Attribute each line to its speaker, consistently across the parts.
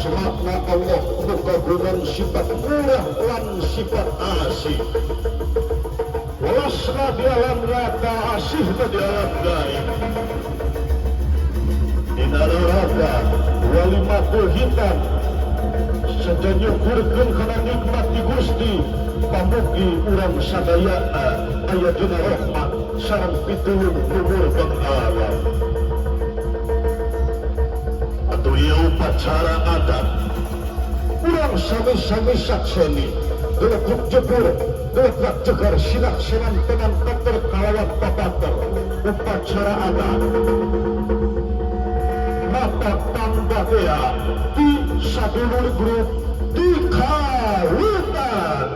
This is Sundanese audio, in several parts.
Speaker 1: Asmana Allah nu kagungan sifat murah lan sifat asih. Welasna di alam nyata, asihna di alam gaib. Dina raraga walimatul khitan saja nyukurkeun kana nikmat ti Gusti, pamugi urang sadayana aya dina rahmat sareng pitulung lumur bang alam. Atuh ieu upacara adat urang sami-sami sakseni, gelekuk jebur geleklak jegar sinak senan tenan teter kalawan papater upacara adat mata tangga di Sadulur Grup di Kawitan.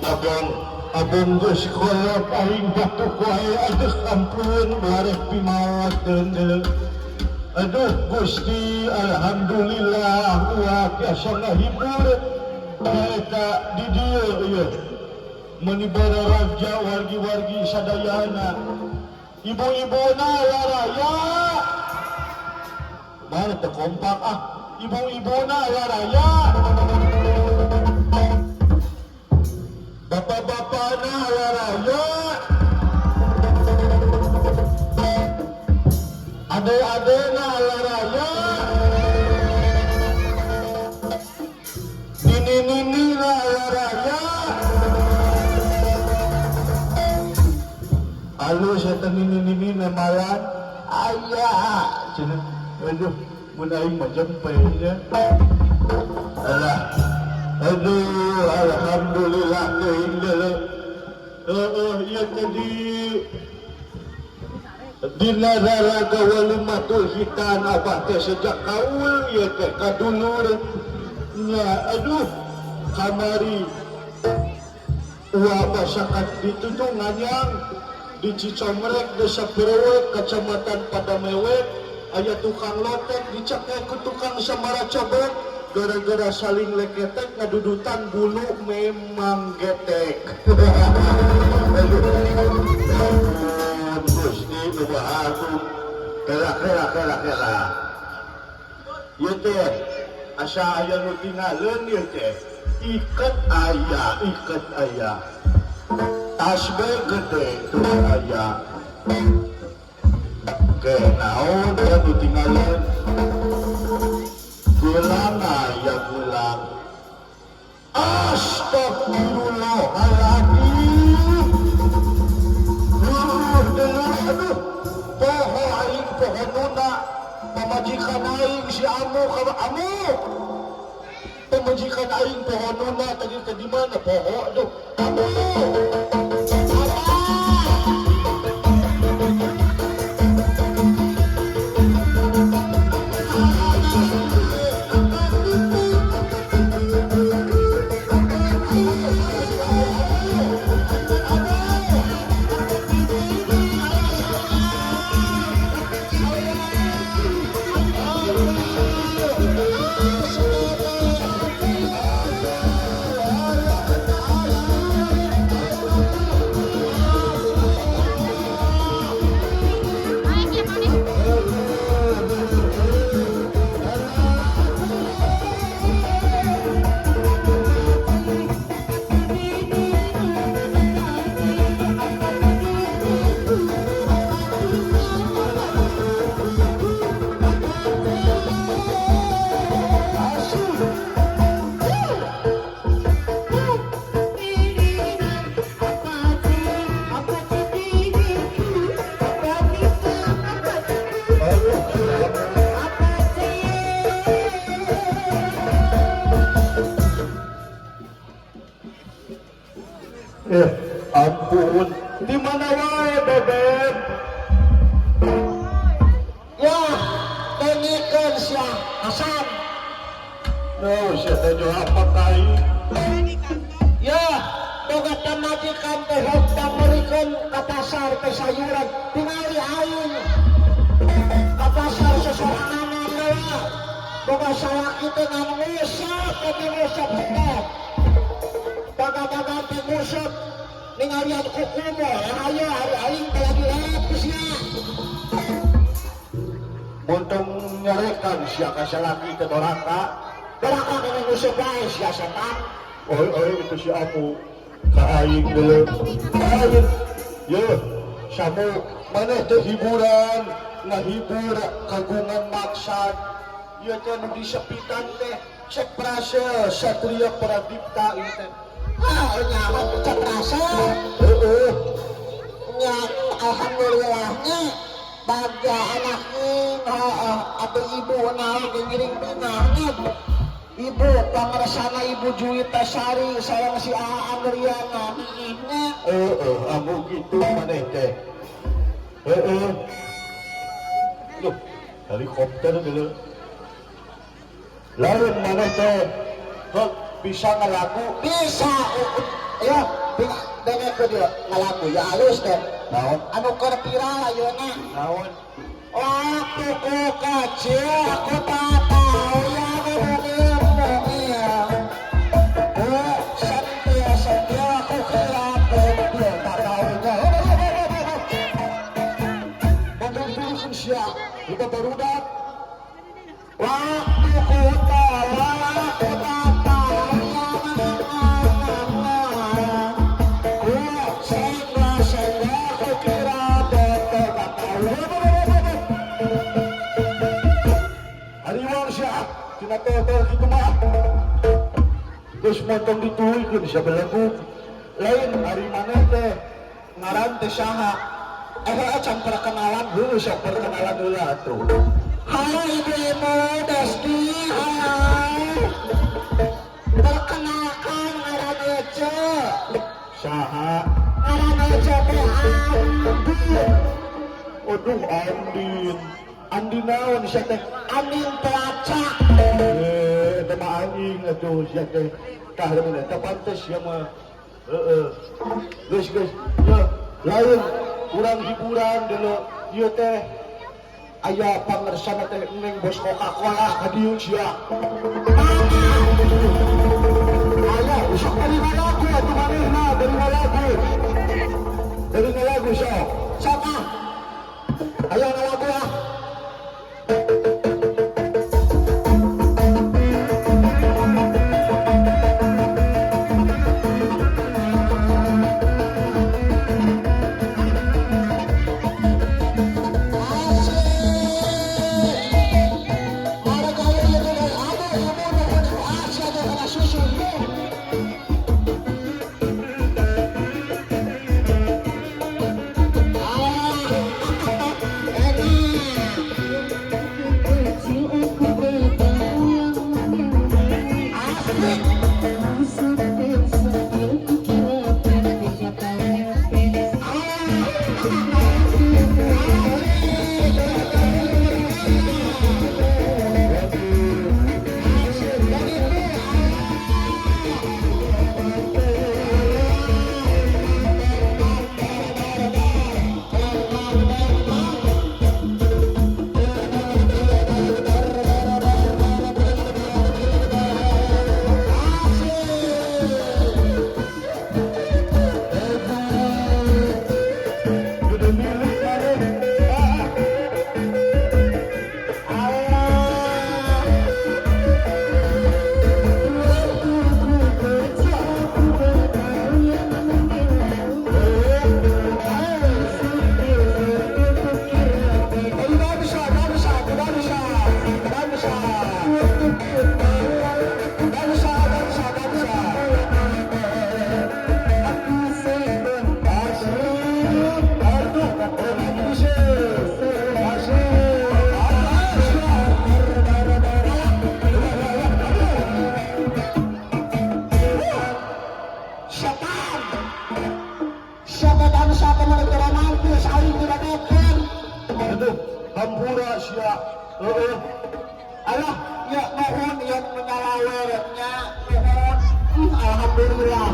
Speaker 1: Abang, abang geus kolot aing batuk wae. Aduh, ampun, bareh pimaot deuleu. Aduh Gusti, alhamdulillah ulah tiasa ngahibur eta di dieu ieu. Meuni raja wargi-wargi sadayana. Ibu-ibuna laraya. Mana teu kompak ah. Ibu-ibuna laraya. Bapak-bapakna laraya. Ade-adena laraya. Nini-nini laraya. Alus eta nini-nini nemalan aya cenah. Aduh, mun aing mah jempe nya. Alah. Aduh, alhamdulillah teuing deuleu. Heeh, ieu tadi dina raraga walimatul khitan abah teh sejak kaul ieu teh kadulur nya. Aduh, kamari uah masakan ditutu nganyang di Cicomrek, Desa Perewek, Kecamatan Padamewek, aya tukang lotek dicekek ku tukang samara cobek gara-gara saling leketek ngadudutan bulu memang getek. Aduh, Gusti nu agung. Kela kela kela kela. Ieu teh asa aya nu tingaleun ieu teh. Iket aya, iket aya. Tasbih gede tuh aya. Ke naon ya nu tingaleun? Gulang aya gulang. Astagfirullahaladzim. Luruh deuleu, aduh. Poho aing, poho nuna. Pamajikan aing si Amu, ka Amu. Pamajikan aing poho nuna tadi teh di mana poho aduh. Amu. Abah. Eh, ampun. Di mana wae, Bebek?
Speaker 2: Ya, dengekeun sia, Hasan.
Speaker 1: No, sia teh apa kai?
Speaker 2: Ya, boga pamajikan teh hok pamerikeun ka pasar teh sayuran, tingali aing. Ka pasar sesorangan deui. Boga salaki teh ngan ngusap, teh ngusap teh. Baga-baga teh ngusap ningalian kukumo, aya hari aing teh lagi lewat ku sia.
Speaker 1: Montong nyarekan sia ka salaki teh doraka.
Speaker 2: Doraka kana ngusap wae sia setan.
Speaker 1: Oi, oi, itu si Amu. Ka aing deuleu. Ka aing. Ye, samu maneh teh hiburan, ngahibur kagungan maksad. Ieu teh nu disepitan teh cek prase Satria Pradipta ieu teh.
Speaker 2: Ah, nyaho cek prase.
Speaker 1: Heeh.
Speaker 2: Nya alhamdulillahnya bagja anak heeh atuh ibu naon ngiring bingahnya. Ibu pangersana Ibu Juwita Sari sareng si Aa Andriana nya.
Speaker 1: Heeh, amu kitu maneh teh. Heeh. Loh, helikopter deuleu. Lain maneh teh hek bisa ngalagu?
Speaker 2: Bisa. Ya, dengekeun dia ngalagu ya alus teh.
Speaker 1: Naon?
Speaker 2: Anu keur viral ayeuna.
Speaker 1: Naon?
Speaker 2: Waktu ku kecil aku tak tahu yang mungil-mungil. Ku sentil-sentil aku kira betul tak tahunya.
Speaker 1: Mangga sia, lupa barudak.
Speaker 2: Waktu ku tahu, aku tak tahu yang mungil-mungil. Ku sentil-sentil aku kira betul tak tahu.
Speaker 1: Hariwang sia, tina totol kitu mah. Geus montong dituluykeun sia belegu. Lain hari maneh teh ngaran teh saha?
Speaker 2: Eh, can perkenalan.
Speaker 1: Heueuh, sok perkenalan heula atuh.
Speaker 2: Halo Ibu Ibu Desti, halo. Perkenalkan ngaran Ece.
Speaker 1: Saha?
Speaker 2: Ngaran Ece teh Andin.
Speaker 1: Aduh, Andin. Andin naon sia teh?
Speaker 2: Andin Pelacak.
Speaker 1: Eh, eta mah anjing atuh sia teh. Tah lamun eta pantes sia mah. Heeh. Geus geus. Ya, lain urang hiburan deuleu. Ieu teh aya pangersana teh neng bos Coca-Cola ka dieu sia. Aya, sok bari ngalagu atuh manehna, bari ngalagu. Bari ngalagu sok.
Speaker 2: Sok ah. Ayo ngalagu ah.
Speaker 1: Hampura sia. Heeh.
Speaker 2: Alah, ya nuhun ya menyalawernya nuhun. Alhamdulillah.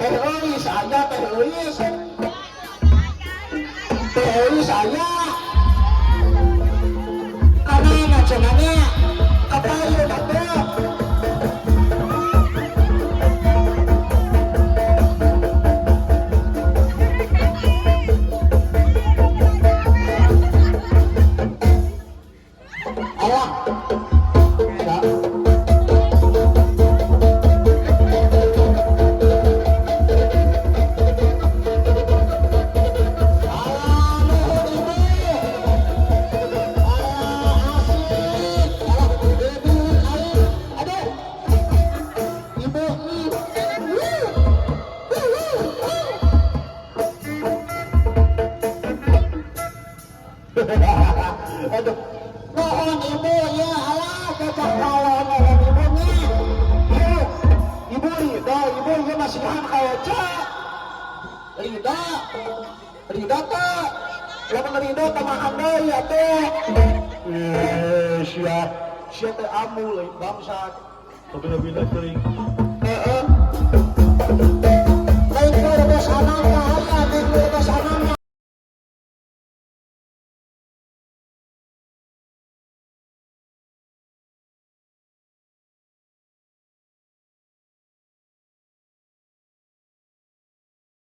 Speaker 2: Teh Euis aya, Teh Euis. Teh Euis aya. Kamana cenah nya? Kapayun atuh. Alah. Ya. Alah, nuhun Ibu. Alah, asik. Alah, Ibu, aing. Aduh. Ibu. Wuh. Wuh, wuh, wuh. Aduh, nuhun Ibu ya, alah, cocok kalau nuhun ibunya. Ibu, Ibu Ridho, Ibu ieu masihan ka Oca. Ridho, Ridho teh, lamun Ridho tamahan deui atuh.
Speaker 1: Eh, sia.
Speaker 2: Sia teh amul lain bangsat.
Speaker 1: Kabina-bina teuing.
Speaker 2: Heeh.